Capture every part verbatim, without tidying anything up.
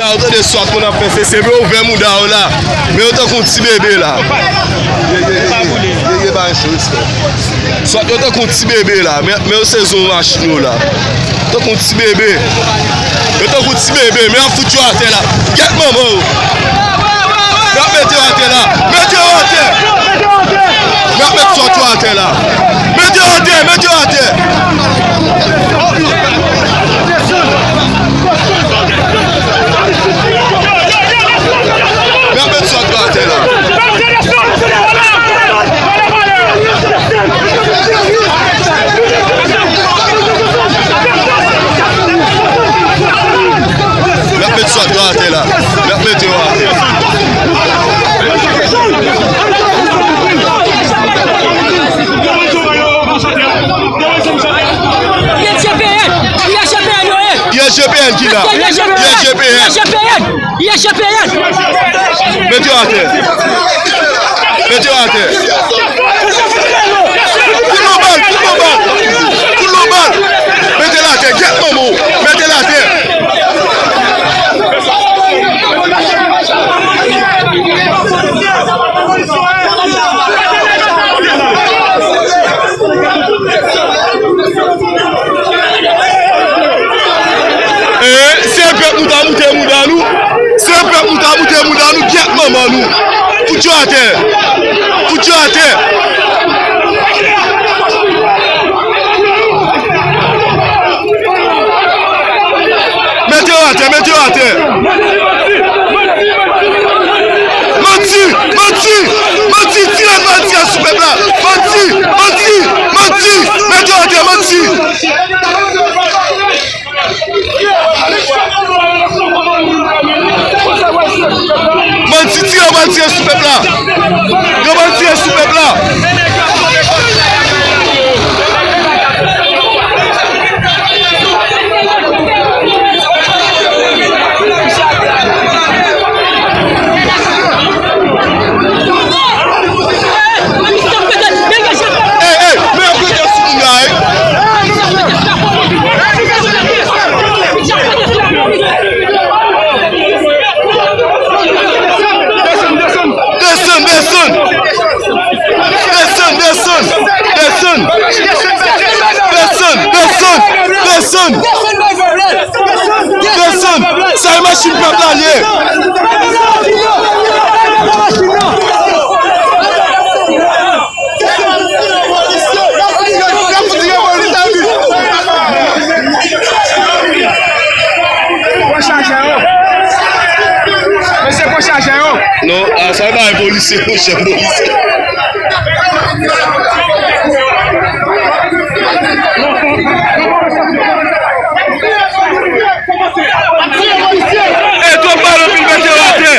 Ou tande swat moun ap fè sese, men yo ouvè mouda yo la. Men yo tankou ti bebe la. Ye, ye, ye, ye, ye, ye, pa respè. Swat yo tankou ti bebe la, men, men yo sezi yon machin yo la. Tankou ti bebe. Yo tankou ti bebe, men y ap fout yo atè la. Gyèt manman yo. Y ap mete yo atè la. Mete yo atè. Y ap mete swat yo atè la. Mete yo atè, mete yo atè. Y ap met swat yo atè la. Y ap met swat yo atè la. Y ap met yo atè. I S G P N, I S G P N yo ye. I S G P N ki la. I S G P N. I S G P N. I S G P N. I S G P N. Mete yo atè. Mete yo atè. Fout lòt bal, fout lòt bal. Fout lòt bal. Mete l atè, gyèt manman w. Mete l atè. E, se pèp nou ta moute mouda nou. Se pèp nou ta moute mouda nou, gyèt manman nou. Fout yo atè. Fout yo atè. Mete yo atè, mete yo atè. Manti, manti, manti, tire bandi a sou pèp la. Manti, manti, manti, mete yo atè, manti. Bandi tire, bandi tire sou pèp la. Yo bandi tire sou pèp la. Ey, ey, men yo pete sou moun la, ey. Desann, desann. Desann, desann, desann. Desann, desann, desann. Desann. Sa e machin pèp la ye. Pran chaje yo. Mesye, pran chaje yo. Non, a, sa e bagay polisye, monchè, polisye. E twòp bal anpil, mete yo atè.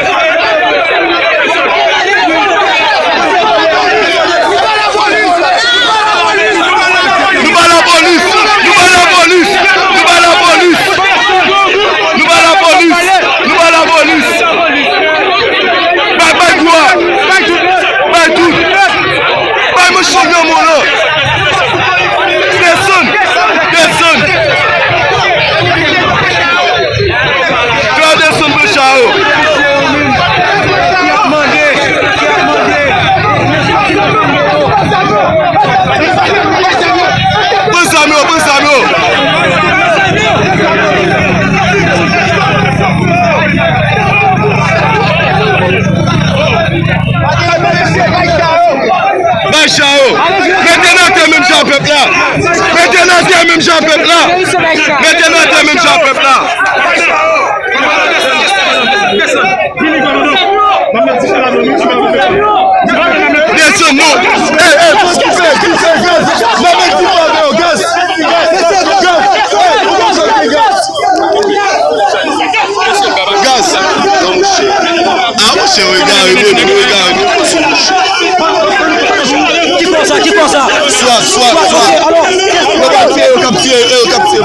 Nou ba lapolis, nou ba lapolis, nou ba lapolis. Nou ba lapolis, nou ba lapolis. Bay, bay gwo a. Bay tout. Bay tout. Bay manch granmoun lan. Desann. Desann. Fè yo desann pran cha yo. Pran zam yo, pran zam yo. Bay cha yo. Mete n atè menm jan pèp la. Mete n atè menm jan pèp la. Mete n atè menm jan pèp la. Desann non. Ey, ey, fò kite, kite gaz. Mwen menm ki pa avè yo, gaz. Gaz. Ey, ou konn sa ki gaz. Gaz. Non, monchè. A, monchè, ou egare, men, ou egare, men, monchè. Ki kò sa, ki kò sa? Swat, swat, swat. Yo pa tiye, yo k ap tiye, yo k ap tiye.